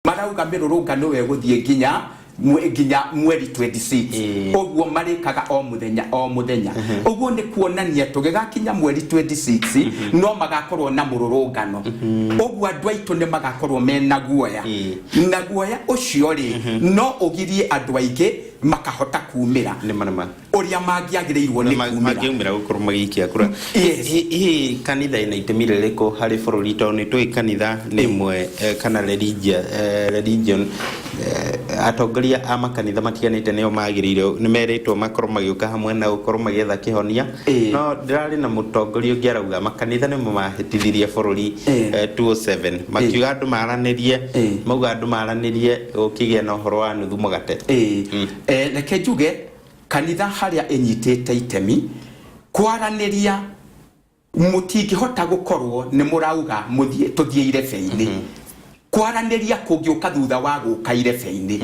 Marauga mĩrũrũngano ĩyo ĩgũthiĩ nginya nginya mweri 26. Ũguo marĩkaga o mũthenya o mũthenya. Ũguo nĩ kuonania tũgĩgakinya mweri 26 no magakorwo na mũrũrũngano. Ũguo andũ aitũ nĩ magakorwo mena guoya, na guoya ũcio rĩ, no ũgirie andũ aingĩ makahota kumĩra Nĩma nĩma. Ũrĩa mangĩagĩrĩirwo nĩ kumĩra. Mangĩaumĩra gũkorwo magĩikia kura. Yes. Hihi kanitha ĩna itemi rĩrĩkũ harĩ bũrũri? Tondũ nĩ tũĩ kanitha nĩ ĩmwe kana religion, atongoria a makanitha matiganĩte nĩo magĩrĩire, nĩ merĩtwo makorwo magĩũka hamwe na gũkorwo magĩetha kĩhonia. No ndĩrarĩ na mũtongoria ũngĩ arauga makanitha nĩmo mahĩtithirie bũrũri 2007, makiuga andũ maranĩrie, mauga andũ maranĩrie gũkĩgĩa na ũhoro wa nuthu mũgate. Reke njuge kanitha harĩa ĩnyitĩte itemi kwaranĩria, mũtingĩhota gũkorwo nĩ mũrauga mũthiĩ tũthiĩ irebe-inĩ, kwaranĩria kũngĩũka thutha wa gũka irebe-inĩ.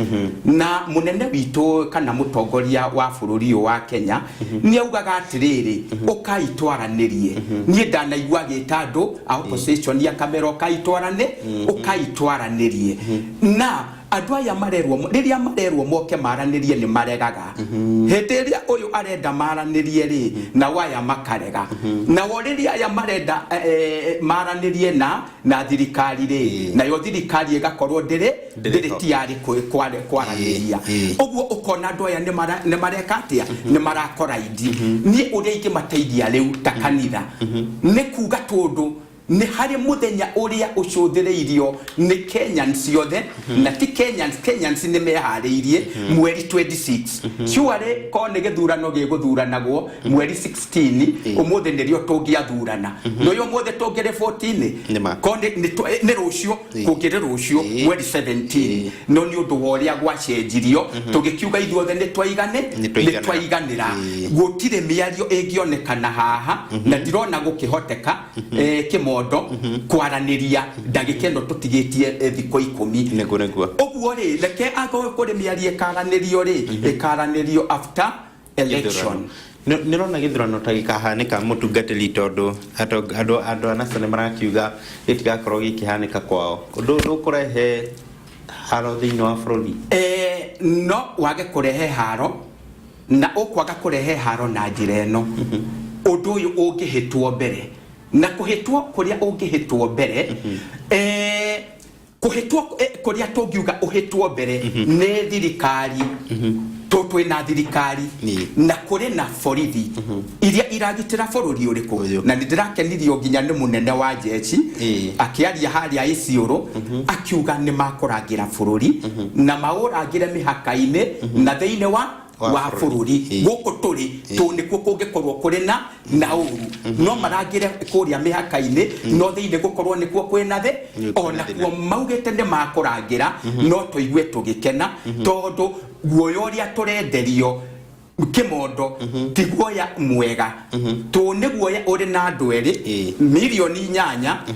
Na mũnene witũ kana mũtongoria wa bũrũri ũyũ wa Kenya nĩ augaga atĩrĩrĩ, ũkai twaranĩrie. Niĩ ndanaigua agĩta andũ a opposition akamera ũkai twarane, ũkai twaranĩrie. Na andũ aya marerwo, rĩrĩa marerwo moke maranĩrie, nĩ maregaga. Hĩndĩ ĩrĩa ũyũ arenda maranĩrie rĩ, nao aya makarega. Nao rĩrĩa aya marenda maranĩrie na thirikari rĩ, nayo thirikari ĩgakorwo ndĩrĩ Ndĩrĩ ndĩrĩ ho. tiyarĩ kwaranĩria. Ũguo ũkona andũ aya nĩ mareka atĩa? Nĩ marakora indi. Niĩ ũrĩa ingĩmateithia rĩu ta kanitha nĩ kuga, tondũ nĩ harĩ mũthenya ũrĩa ũcũthĩrĩirio nĩ Kenyans ciothe, na ti Kenyans, Kenyans nĩ meharĩirie mweri 26. Surely ko nĩ gĩthurano gĩgũthuranagwo mweri 16, ũmũthĩ nĩrĩo tũngĩathurana. Nĩ ũmũthĩ tũngĩrĩ 14. Nĩma. Ko nĩ rũciũ, kũngĩrĩ rũciũ mweri 17, no nĩ ũndũ wa ũrĩa gwacenjirio, tũgĩkiuga ithuothe nĩ twaigane Nĩ twaiganĩra. Nĩ twaiganĩra. Gũtirĩ mĩario ĩngĩonekana haha na ndirona gũkĩhoteka, kĩmondo kwaranĩria ndagĩka ĩno tũtigĩtie thikũ 10. Nĩguo. Ũguo rĩ, reke angorwo kũrĩ mĩario ĩkaranĩrio rĩ, ĩkaranĩrio after election. Nĩrona gĩthurano ta gĩkahanĩka, mũtungatĩri? Tondũ andũ a NASA nĩ marakiuga gĩtigakorwo gĩkĩhanĩka kwao. Ũndũ ũyũ ndũkũrehe haro thĩinĩ wa bũrũri? No wage kũrehe haro, na ũkwaga kũrehe haro na njĩra ĩno: ũndũ ũyũ ũngĩhĩtwo mbere, na kũhĩtwo kũrĩa ũngĩhĩtwo mbere, kũhĩtwo kũrĩa tũngiuga ũhĩtwo mbere nĩ thirikari. Twĩna thirikari na kũrĩ na borithi iria iragitĩra bũrũri ũrĩkũ. Ũyũ. Na nĩ ndĩrakenirio nginya nĩ mũnene wa jeshi akĩaria harĩa Isiolo, akiuga nĩ makũrangĩra bũrũri na maũrangĩre mĩhaka-inĩ na thĩinĩ wa Wa wa bũrũri. Bũrũri. Gũkũ tũrĩ tũ nĩkuo kũngĩkorwo kũrĩ na ũru, no marangĩre kũrĩa mĩhaka-inĩ, no thĩinĩ gũkorwo nĩkuo kwĩna thĩ. Nĩ kwĩna Ona thĩna. kuo maugĩte nĩ makũrangĩra, no tũigue tũgĩkena, tondũ guoya ũrĩa tũrenderio, kĩmondo, ti guoya mwega. Tũ nĩ guoya ũrĩ na andũ erĩ, 8 milioni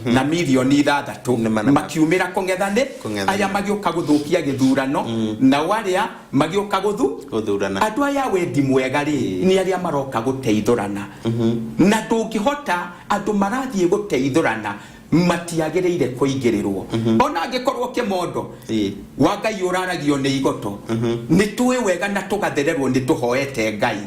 na 6 milioni Nĩma, nĩma. Makiumĩra kũng'ethanĩ Kũng'ethanĩra. Aya magĩũka gũthũkia gĩthurano, nao arĩa magĩũka gũthu Gũthurana. Andũ aya wendi mwega rĩ, nĩ arĩa maroka gũteithũrana, na ndũngĩhota, andũ marathiĩ gũteithũrana matiagĩrĩire kũingĩrĩrwo, ona angĩkorwo, kĩmondo, wa Ngai ũraragio nĩ igoto. Nĩ tũĩ wega na tũgathererwo nĩ tũhoete Ngai,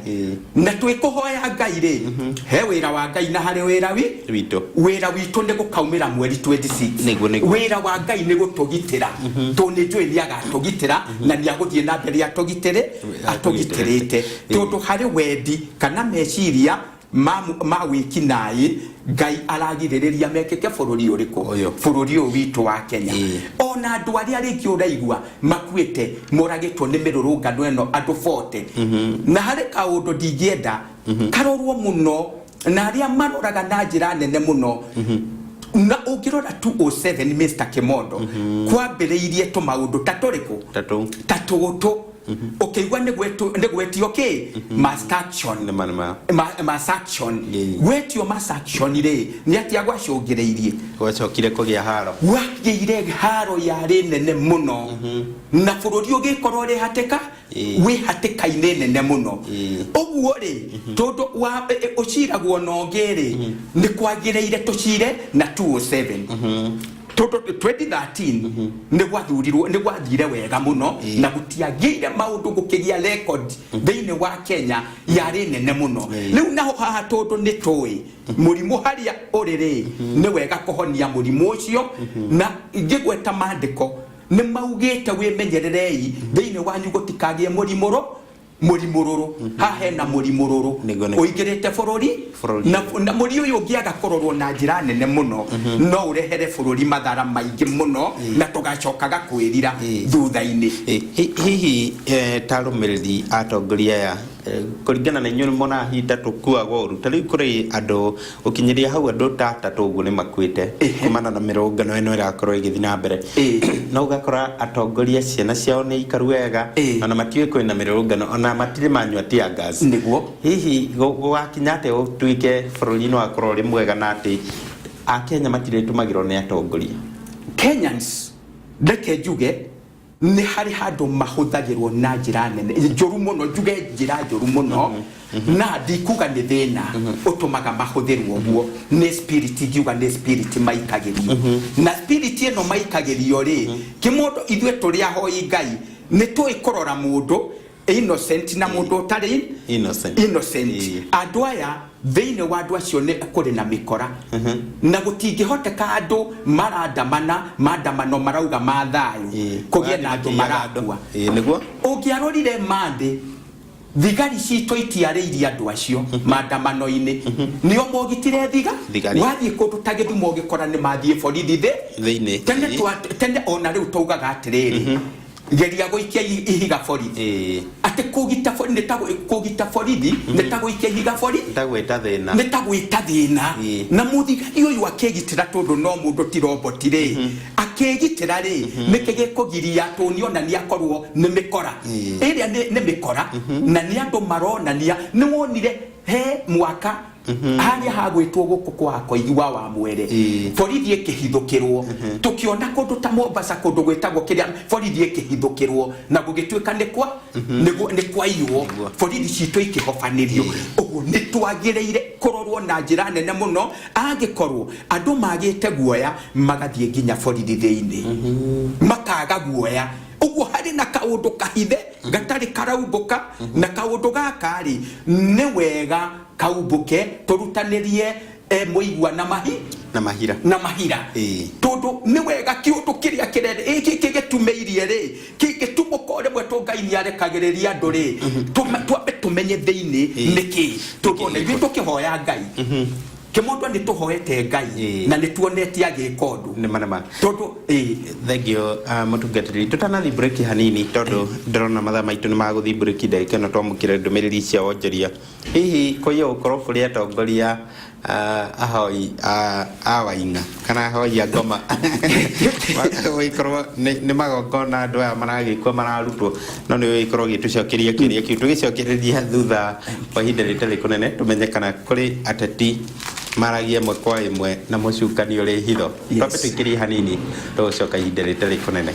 na twĩ kũhoya Ngai rĩ, he wĩra wa Ngai na harĩ wĩra wi Witũ. Wĩra witũ nĩ gũkaumĩra mweri 26. Nĩguo. Wĩra wa Ngai nĩ gũtũgitĩra, tondũ nĩ njũĩ nĩ agatũgitĩra na nĩ agũthiĩ na mbere atũgitĩre, atũgitĩrĩte, tondũ harĩ wendi kana meciria ma wĩkinaĩ Ngai aragirĩrĩria mekĩke bũrũri ũrĩkũ? Ũyũ. Bũrũri ũyũ witũ wa Kenya. Ona andũ arĩa rĩngĩ ũraigua makuĩte, moragĩtwo nĩ mĩrũrũngano ĩno, andũ 40, na harĩ kaũndũ ndingĩenda karorwo mũno na arĩa maroraga na njĩra nene mũno. Na ũngĩrora 207, Mr Kimondo, kwambĩrĩirie tũmaũndũ ta tũrĩkũ? Ta tũu. Ta tũtũ ũkĩigua nĩ gwetio kĩ mass action. Nĩma. Mass action. Gwetio mass action rĩ, nĩ atĩa gwacũngĩrĩirie? Gwacokire kũgĩa haro. Gwagĩire haro yarĩ nene mũno, na bũrũri ũgĩkorwo ũrĩ hatĩka, wĩ hatĩka-inĩ nene mũno. Ũguo rĩ, tondũ wa ũciragwo na ũngĩ rĩ, nĩ kwagĩrĩire tũcire na 207. Tondũ 2013 nĩ gwathurirwo, nĩ gwathire wega mũno na gũtiagĩire maũndũ, gũkĩgĩa record thĩinĩ wa Kenya yarĩ nene mũno. Rĩu naho haha, tondũ nĩ tũĩ mũrimũ harĩa ũrĩ rĩ, nĩ wega kũhonia mũrimũ ũcio, na ngĩgweta maandĩko nĩ maugĩte wĩmenyererei thĩinĩ wanyu gũtikagĩe mũrimũ rũ mũrimũ rũrũ. Haha hena mũrimũ rũrũ Nĩguo, nĩguo. ũingĩrĩte bũrũri. Bũrũri. Na mũri ũyũ ũngĩaga kũrorwo na njĩra nene mũno, no ũrehere bũrũri mathara maingĩ mũno na tũgacokaga kwĩrira thutha-inĩ. Hihi ta arũmĩrĩri a atongoria aya, kũringana na inyuĩ, nĩ monaga hihi ta tũkuagwo ũru? Ta rĩu kũrĩ andũ gũkinyĩria hau, andũ ta atatũ ũguo nĩ makuĩte kumana na mĩrũngano ĩno ĩrakorwo ĩgĩthiĩ na mbere, no ũgakora atongoria ciana ciao nĩ ikaru wega, ona matiũĩ kwĩna mĩrũrũngano, ona matirĩ manyua tear gas. Hihi gũgakinya atĩa gũtuĩke bũrũri nĩ wakorwo ũrĩ mwega na atĩ akenya matirĩtũmagĩrwo nĩ atongoria? Kenyans, reke njuge nĩ harĩ handũ mahũthagĩrwo na njĩra nene njũru mũno, njuge njĩra njũru mũno, na ndikuga nĩ thĩna ũtũmaga mahũthĩrwo ũguo, nĩ spirit, ingiuga nĩ spirit maikagĩrio. Na spirit ĩno maikagĩrio rĩ, kĩmũndũ, ithuĩ tũrĩ ahoi Ngai nĩ tũĩ kũrora mũndũ innocent na mũndũ ũtarĩ innocent. Innocent. Andũ aya, thĩinĩ wa andũ acio nĩ kũrĩ na mĩkora, na gũtingĩhoteka andũ marandamana maandamano marauga ma thayũ kũgĩe na andũ marakua. Nĩguo. Ũngĩarorire mandĩ, thigari citũ itiarĩirie andũ acio maandamano-inĩ, nĩo mogitire thiga. Thigari. Wathiĩ kũndũ ta Gĩthumo ũgĩkora nĩ mathiĩ borithi thĩ thĩinĩ. Tene tene ona rĩu taugaga atĩrĩrĩ, geria gũikia ihiga borithi. Atĩ kũgita kũgita borithi nĩ ta gũikia ihiga bori ta gwĩta thĩna. Nĩ ta gwĩta thĩna. Na mũthigari ũyũ akĩgitĩra, tondũ no mũndũ ti roboti rĩ, akĩgitĩra rĩ, nĩkĩ gĩkũgiria tũni ona nĩ akorwo nĩ mĩkora ĩrĩa nĩ mĩkora na nĩ andũ maronania? Nĩ wonire he mwaka harĩa hagwĩtwo gũkũ kwa Koigi wa Mwere, borithi ĩkĩhithũkĩrwo, tũkĩona kũndũ ta Mombasa, kũndũ gwĩtagwo kĩrĩa, borithi ĩkĩhithũkĩrwo na gũgĩtuĩka nĩ kwa nĩ kwaiywo. Borithi citũ ikĩhobanĩrio. Ũguo nĩ twagĩrĩire kũrorwo na njĩra nene mũno, angĩkorwo andũ magĩte guoya magathiĩ nginya borithi thĩinĩ makaga guoya. Ũguo harĩ na kaũndũ kahithe gatarĩ karaumbũka, na kaũndũ gaka rĩ, nĩ wega kaumbũke, tũrutanĩrie mũigua na mahi na mahira. Na mahira. Tondũ nĩ wega kĩũndũ kĩrĩa gĩkĩ gĩtumĩirie rĩ, kĩngĩtumũka rĩmwe tũ Ngai nĩ arekagĩrĩria andũ rĩ, twambe tũmenye thĩinĩ nĩkĩ, tondũ ona ithuĩ tũkĩhoya Ngai, kĩmũndũ, nĩ tũhoete Ngai na nĩ tuonete agĩka ũndũ. Nĩ ma, nĩ ma. Tondũ Thengio, mũtungatĩri. Tũtanathiĩ break hanini, tondũ ndĩrona mathaa maitũ nĩ magũthiĩ break ndagĩka ĩno, twamũkĩre ndũmĩrĩri cia wonjoria. Hihi kũiya gũkorwo kũrĩ atongoria ahoi a waina kana ahoi a ngoma, gũgĩkorwo nĩ magongona andũ aya maragĩkwo mararutwo, no nĩ ũgĩkorwo ũgĩtũcokeria kĩũria kĩu, tũgĩcokereria thutha wa ihinda rĩtarĩ kũnene, tũmenye kana kũrĩ ateti maragia ĩmwe kwa ĩmwe na mũcukani ũrĩ hitho. Twambe tũikĩrie hanini, tũgũcoka ihinda rĩtarĩ kũnene.